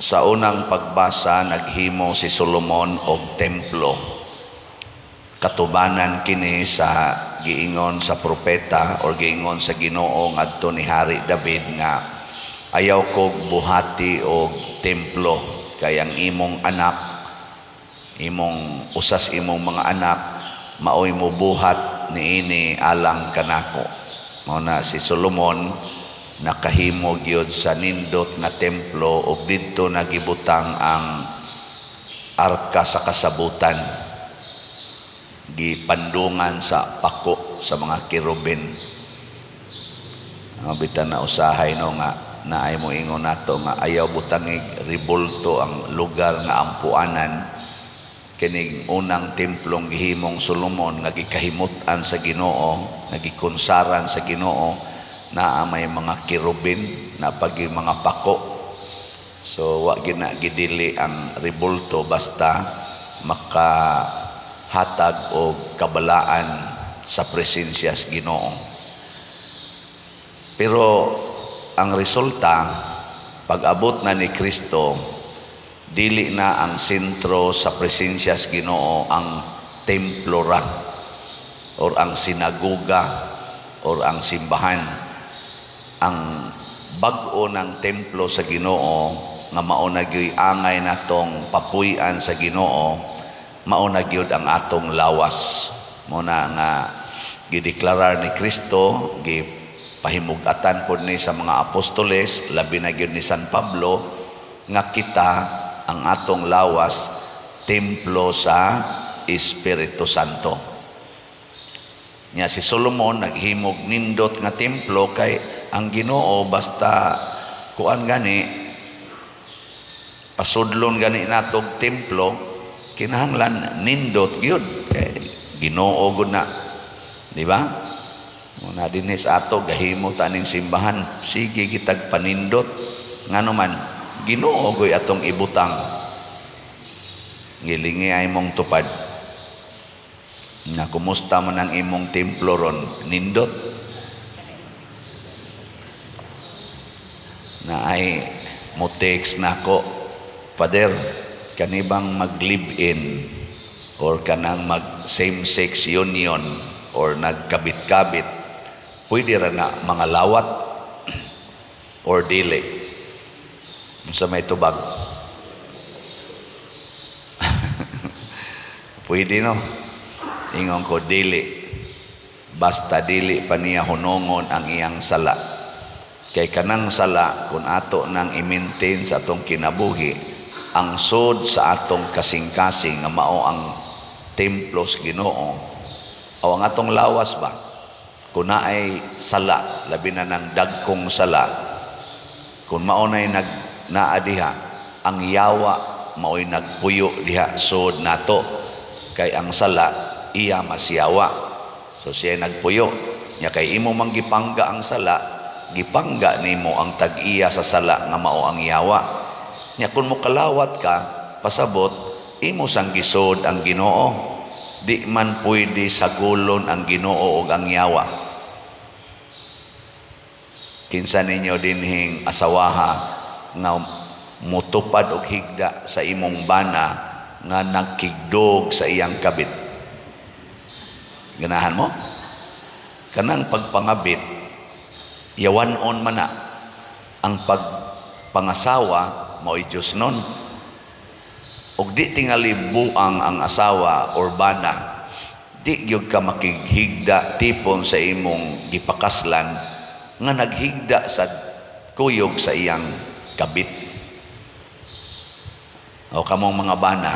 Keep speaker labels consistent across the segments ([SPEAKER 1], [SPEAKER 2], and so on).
[SPEAKER 1] Sa unang pagbasa, naghimo si Solomon og templo. Katubanan kini sa giingon sa propeta or giingon sa Ginoo ngadto ni Hari David nga ayaw kog buhati og templo kay ang imong anak, imong usas imong mga anak, maoy mobuhat niini alang kanako. Mao na si Solomon nakahimo gyud sa nindot nga templo ug didto nagibutang ang arka sa kasabutan, gipandungan sa pako sa mga kerubin. Ang bitan na usahay, no, nga naay mo ingon nato nga ayaw butangig ribulto ang lugar nga ampuanan. Kining unang templong gihimong Solomon nga gikahimut-an sa Ginoo, nga gikonsaran sa Ginoo, naa may mga kerubin na pagi mga pako. So wa gina gidili ang ribulto basta makahatag og kabalaan sa presensya sa Ginoo. Pero ang resulta, pag-abot na ni Kristo, dili na ang sentro sa presensya sa Ginoo ang templo ra or ang sinagoga or ang simbahan. Ang bag-o ng templo sa Ginoo nga mao na gyud angay natong papuy-an sa Ginoo, mao na gyud ang atong lawas. Mao na nga gideklarar ni Kristo, gipahimug-atan pod ni sa mga apostoles, labi na gyud ni San Pablo, nga kita, ang atong lawas, templo sa Espiritu Santo. Nya si Solomon naghimog nindot nga templo kay ang Ginoo basta kuan gani, pasudlon gani natog templo, kinahanglan nindot gyud kay Ginoo gud na, di ba? Muna dinhi sa ato, gahimo ta ning simbahan, sige gitag panindot, ngano man Ginoo goy atong ibutang. Gilingi ay mong tupad na kumusta man ang imong templo ron, nindot na ay mo text nako, "Father, kanibang mag live-in or kanang mag same-sex union or nagkabit-kabit, pwede ra na mga lawat or dili?" Unsa may tubag? Pwede, no? Ingon ko, dili, basta dili pa niya hunongon ang iyang sala. Kay kanang sala, kung ato nang i-maintain sa atong kinabuhi, ang sud sa atong kasing-kasing nga mao ang templo sa Ginoo o ang atong lawas ba, kung naay sala, labi na ng dagkong sala, kung mao na'y nag naa diha, ang yawa mao'y nagpuyo diha sud nato, kay ang sala iya masyawa. So siya nagpuyo nya, kay imo mang gipangga ang sala, gipangga nimo ang tag-iya sa sala nga mao ang yawa. Nya kung mokalawat ka, pasabot imo sang gisod ang Ginoo. Di man pwede sagulon ang Ginoo ug ang yawa. Kinsa ninyo dinhing asawaha nga mutupad og higda sa imong bana nga nagkigdog sa iyang kabit? Ganahan mo? Kanang pagpangabit, yawan-on man na. Ang pagpangasawa, mao'y Diyos nun. Og di tingali buang ang asawa or bana, di gyud ka makighigda tipon sa imong gipakaslan nga naghigda sa kuyog sa iyang kabit. O kamong mga bana,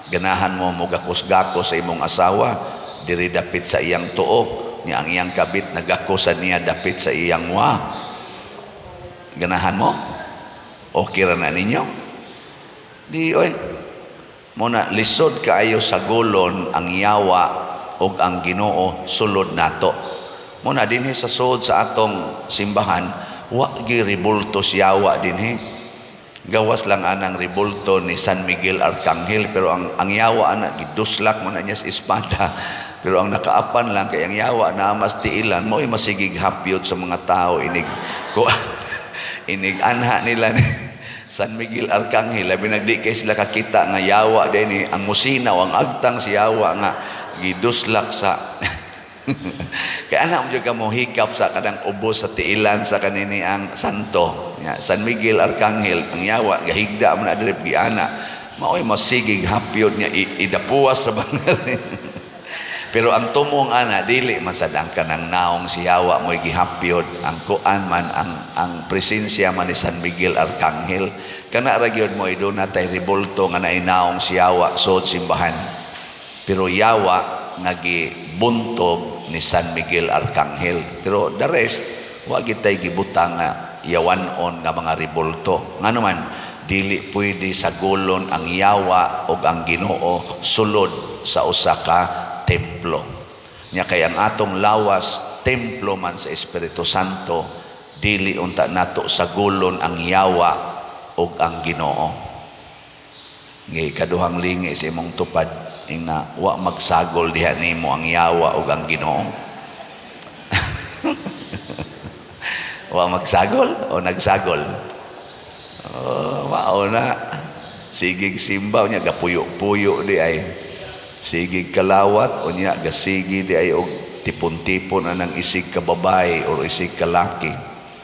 [SPEAKER 1] ganahan mo mugakos-gakos sa imong asawa diri dapit sa iyang tuok, niya ang iyang kabit nagakusan niya dapit sa iyang wa? Ganahan mo? Okay ra na ninyo? Di oy. Muna lisod kaayo sagulon ang yawa ug ang Ginoo sulod nato. Muna dinhi sa sud sa atong simbahan, wa gi ribulto yawa dinhi. Gawas lang anang ribulto ni San Miguel Arcangel, pero ang yawa ana giduslak mo na niya sa espada. Pero ang nakaapan lang, kay ang yawa na mas tiilan mo masigig hapyot sa mga tao inig ko inig anha nila ni San Miguel Arcangel, labi nagdi kay sila kakita nga yawa din ni ang musina o ang agtang si yawa nga giduslak sa. Kay anak mo ka mo hikap sa kanang ubos sa tiilan sa kanini ang santo. Ya, San Miguel Arcangel, ang yawa gahigda mo na diri giana. Maoy masigig hapyod niya idapuas ra ba. Pero ang tumong ana, dili man sad ang kanang naong si yawa mo'y gihapyod, ang kuan man ang presensya man ni San Miguel Arcangel. Kana ra gyud mo duna tay rebulto nga naay naong si yawa sud simbahan. Pero yawa nga gibuntog ni San Miguel Arcangel. Pero the rest, wa gitay gibutang nga yawan-on nga mga rebulto. Ngano man dili pwede sagulon ang yawa og ang Ginoo sulod sa usa ka templo. Nya kay ang atong lawas templo man sa Espiritu Santo, dili unta nato sagulon ang yawa ug ang Ginoo. Ngay kaduhang lingi sa imong tupad, ingna wa magsagol diha nimo ang yawa ug ang Ginoo. Wa magsagol o nagsagol? Oh, mao na. Sigig simba nya gapuyo-puyo di ay. Sigig kalawat unya gasigi di ay og tipon-tipon anang isig ka babae or isig ka laki.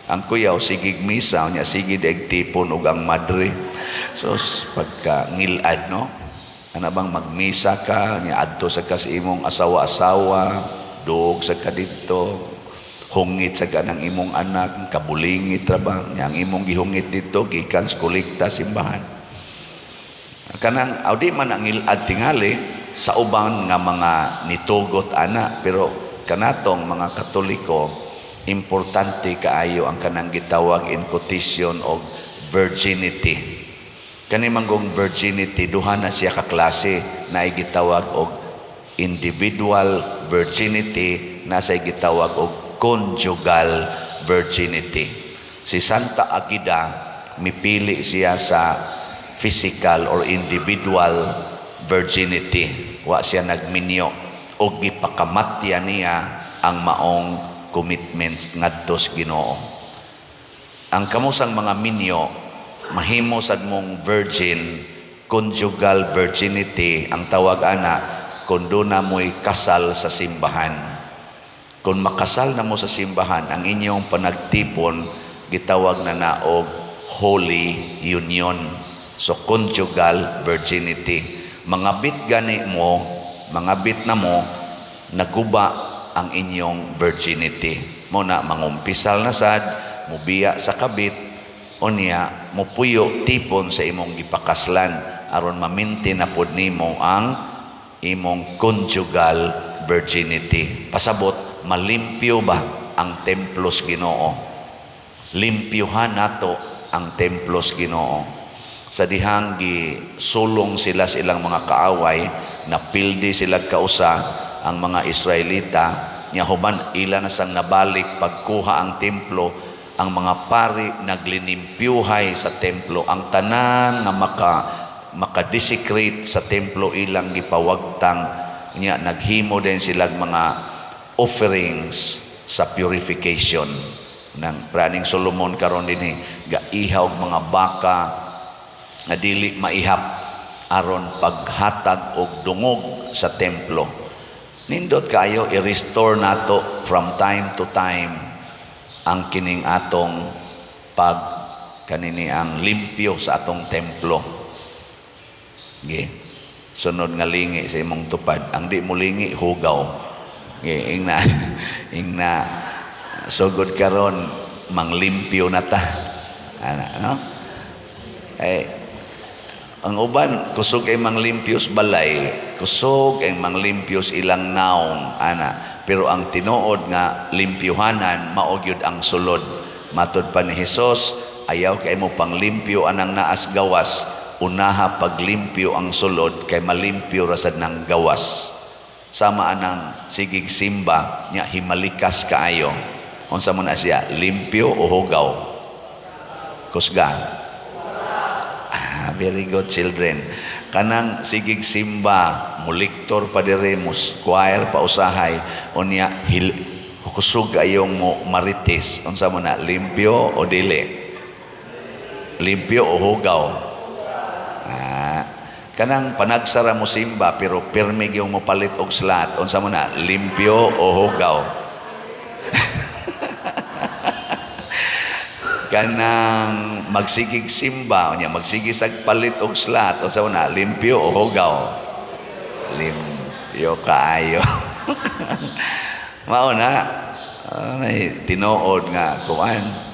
[SPEAKER 1] Ang kuyaw sigig misa unya sige di ay tipon og ang madre. So pagka ngilad, no? Ana bang magmisa ka nya adto sa ka sa imong asawa-asawa, duog sa ka didto, hungit sa ka ng imong anak, kabulingit ra ba? Nya ang imong gihungit didto gikan sa kolekta simbahan. Kanang aw di man ang ngilad tingali sa uban nga mga nitugot ana, pero kanatong mga Katoliko, importante kaayo ang kanang gitawag in quotation og virginity. Kani manggong virginity, duha na siya ka klase, naay gitawag og individual virginity, nasa gitawag og conjugal virginity. Si Santa Agida, mipili siya sa physical or individual virginity. Wa siya nagminyo og gipakamatya niya ang maong commitments ngadto sa Ginoo. Ang kamusang mga minyo, mahimo sad mong virgin, conjugal virginity ang tawag ana kung doon na mo'y kasal sa simbahan. Kung makasal na mo sa simbahan, ang inyong panagtipon gitawag na na og holy union. So conjugal virginity. Mga bit gani mo, mga bit na mo, naguba ang inyong virginity. Mo na mangumpisal na sad, mubiya sa kabit, unya mupuyo tipon sa imong gipakaslan aron ma-maintain na pod nimo ang imong conjugal virginity. Pasabot, malimpyo ba ang templos Ginoo? Limpyuhan nato ang templos Ginoo. Sa dihang gisulong sila sa ilang mga kaaway, napildi sila kausa ang mga Israelita, nya human ila na sang nabalik pagkuha ang templo, ang mga pari naglinimpyuhay sa templo, ang tanan nga maka-desecrate sa templo ilang gipawagtang, nya naghimo din sila mga offerings sa purification ng praning Solomon. Karon dinhi gaihaw og mga baka nga dili maihap aron paghatag og dungog sa templo. Nindot kayo i-restore nato from time to time ang kining atong pag kanini ang limpyo sa atong templo. Ge. Sunod nga lingi sa imong tupad, ang di mo lingi, hugaw. Ge, ingna ingna sugod karon manglimpyo na ta. Ana, no? Eh, ang uban kusog ay manglimpyos balay, kusog ay manglimpyos ilang naong ana, pero ang tinuod nga limpyuhanan mao gyud ang sulod. Matud pa ni Hesus, ayaw kay mo panglimpyo anang naas gawas, unaha paglimpyo ang sulod kay malimpyo ra sad nang gawas. Sama anang sigig simba nya himalikas kaayo. Unsa man na siya, limpyo o hugaw? Kusga. Ah, very good, children. Kanang sigig simba, muliktor pa dire, mus choir pa usahay, unya hil, kusog ayong mo marites. Unsa mo na, limpyo o dili? Limpyo o hugaw? Ah, kanang panagsara mo simba pero pirmi gyud mo palit og slot, unsa mo na? Limpyo o hugaw? Kanang magsigig simba unya magsige sag palit og slot, unsa mo na? Limpyo o hugaw? Limpyo kaayo. Mao na ay, tinuod nga kuan.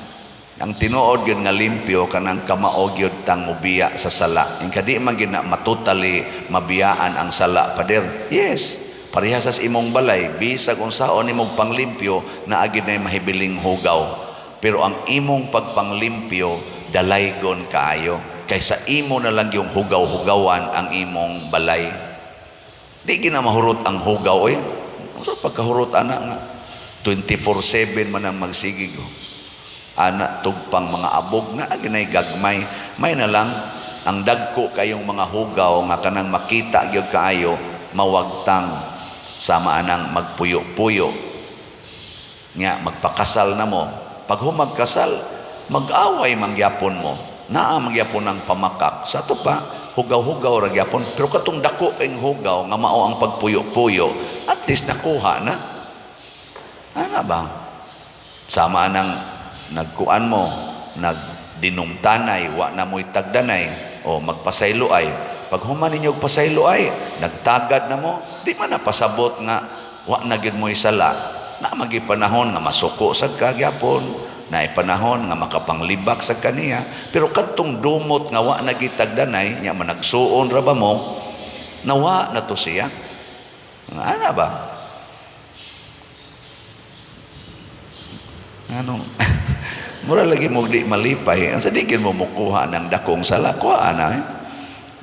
[SPEAKER 1] Ang tinuod gyud nga limpyo, kanang kamao gyud tang mobiya sa sala. Inka di man gyud na matotally mabiyaan ang sala, pader. Yes, parehas sa imong balay, bisag unsaon nimong panglimpyo, naa gyud nay mahibiling hugaw. Pero ang imong pagpanglimpyo dalaygon kaayo kaysa imo na lang yung hugaw-hugawan ang imong balay. Di gina mahurot ang hugaw eh. Unsa pagkahurot ana nga 24/7 man ang magsigig, oh. Ana tugpang mga abog na ginay gagmay. May na lang ang dagko kayong mga hugaw nga kanang makita gyud kaayo mawagtang, sama anang magpuyo-puyo. Nga magpakasal na mo. Pag humagkasal, mag-away mangyapon mo. Naa mangyapon ang pamakak. Sa ato pa, hugaw-hugaw ra gyapon. Pero katong dako kayong hugaw nga mao ang pagpuyo-puyo, at least nakuha na. Ana ba? Sama nang nagkuan mo, nagdinumtanay, wa na mo'y tagdanay, o magpasaylo ay. Pag human ninyo og pasaylo ay, nagtagad na mo, di man na pasabot nga wa na gyud mo'y sala. Na magi panahon nga masuko sa kagyapon, na panahon nga makapanglibak sa kaniya, pero kadtong dumot nga wa na gitagdanay, nya managsuon ra ba mo, nawa na to siya. Ana ba? Anong mura lagi mo di malipay, ang sa di mo mukuha ng dakong sala, kuha na eh.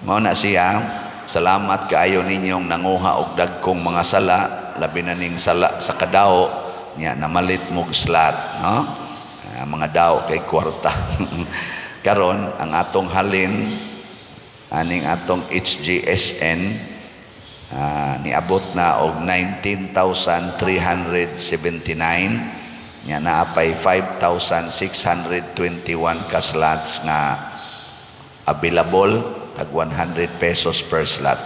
[SPEAKER 1] Mao na siya, salamat kaayo ninyong nanguha og dagkong mga sala, labi na ning sala sa kadao, nya namalit mog slot, no? Ah, mga dao kay kwarta. Karon ang atong halin aning atong HGSN, niabot na og 19,379, nya naapay 5,621 ka slots nga available, tag 100 pesos per slot.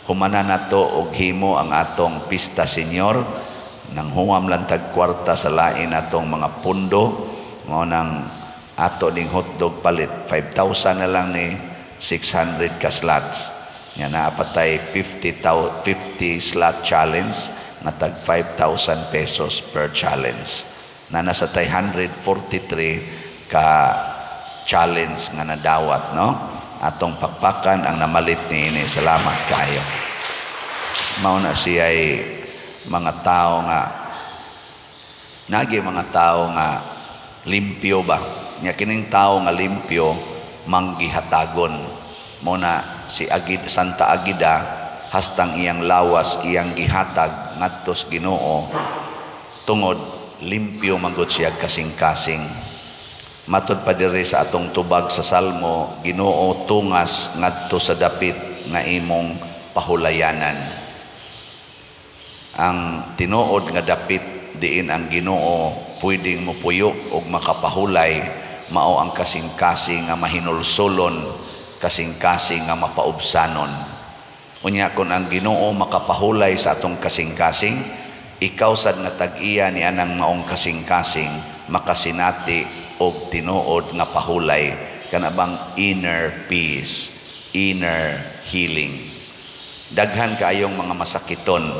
[SPEAKER 1] Humana nato og himo ang atong Pista Senior, nang huwam lang tag kwarta sa lain atong mga pundo, mao nang ato ning hotdog palit 5,000 na lang ni 600 ka slots. Nya naapatay 50 slot challenge nga tag 5,000 pesos per challenge. Na nasa tay 143 ka challenge nga nadawat, no? Atong pakpakan ang namalit niini. Salamat kayo. Mao na siya'y mga tao nga nagi mga tao nga limpyo ba. Nya kining tao nga limpyo manggihatagon. Mao na si Agid, Santa Agida, hastang iyang lawas iyang gihatag ngadto sa Ginoo tungod limpyo manggod siya kasing-kasing. Matod pa diri sa atong tubag sa Salmo, "Ginoo, tungas ngadto sa dapit nga imong pahulayanan." Ang tinuod nga dapit diin ang Ginoo pwedeng mopuyo og makapahulay, mao ang kasing-kasing nga mahinulsulon, kasing-kasing nga mapaubsanon. Unya kon ang Ginoo makapahulay sa atong kasing-kasing, ikaw sad nga tag-iya ni anang maong kasing-kasing makasinati og tinuod nga pahulay, kana bang inner peace, inner healing. Daghan kaayong mga masakiton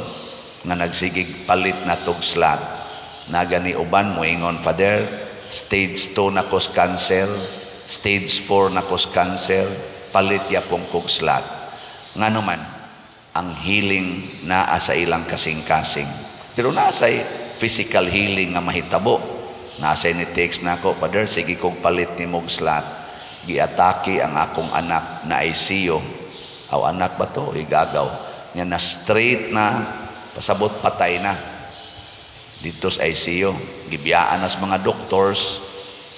[SPEAKER 1] nga nagsigig palit na tog slot. Nagani uban mo ingon, "Father, stage 2 na kos cancer, stage 4 na kos cancer, palit yapong kog slot." Ngano man, ang healing naa sa ilang kasing-kasing. Pero naa say physical healing nga mahitabo. Nasa ni text nako, "Father, sige kog palit ni mog slot. Giatake ang akong anak na ICU." Aw, anak ba to? Igagaw. Nga na straight na, pasabot patay na. Dito sa ICU. Gibiyaan nas mga doctors.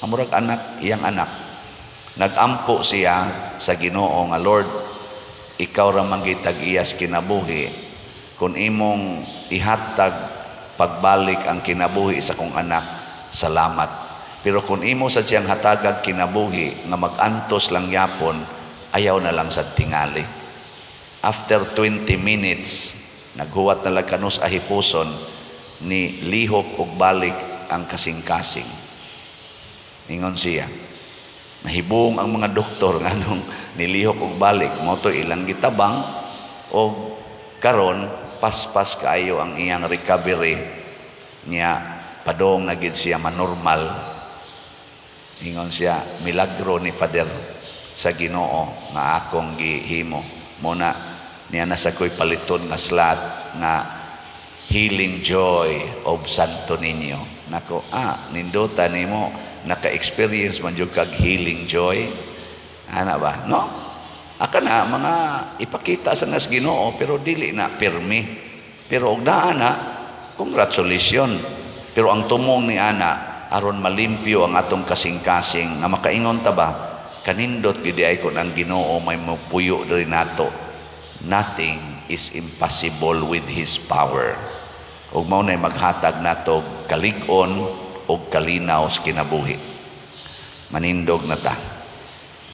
[SPEAKER 1] Amurag anak, iyang anak. Nagampo siya sa Ginoo nga, "Lord, ikaw ra man gitag-iyas kinabuhi. Kung imong ihatag pagbalik ang kinabuhi sa kong anak, salamat." Pero kung imo sa siyang hatagag kinabuhi nga mag-antos lang yapon, ayaw na lang sa tingali. After 20 minutes, naghuwat na lang kanus ahipuson, ni lihok og balik ang kasing-kasing. Ingon siya, nahibong ang mga doktor nganong nilihok og balik. Mao to ilang gitabang og karon paspas kaayo ang iyang recovery niya, padong na gid siya manormal. Ingon siya, milagro ni, Father, sa Ginoo nga akong gihimo. Mo na niya nasa ko'y paliton nga slot nga "Healing Joy of Santo Niño." Nako, nindota nimo, naka-experience man jud kag healing joy. Ana ba? No? Aka na mga ipakita sa nas Ginoo, pero dili na pirmi. Pero og naa na, congratulations. Pero ang tumong ni ana aron malimpyo ang atong kasing-kasing nga makaingon ta ba, kanindot gid ay kon ang Ginoo may mopuyo diri nato. Nothing is impossible with His power. Ug mao nay maghatag nato kalig-on ug kalinaw sa kinabuhi. Manindog na ta.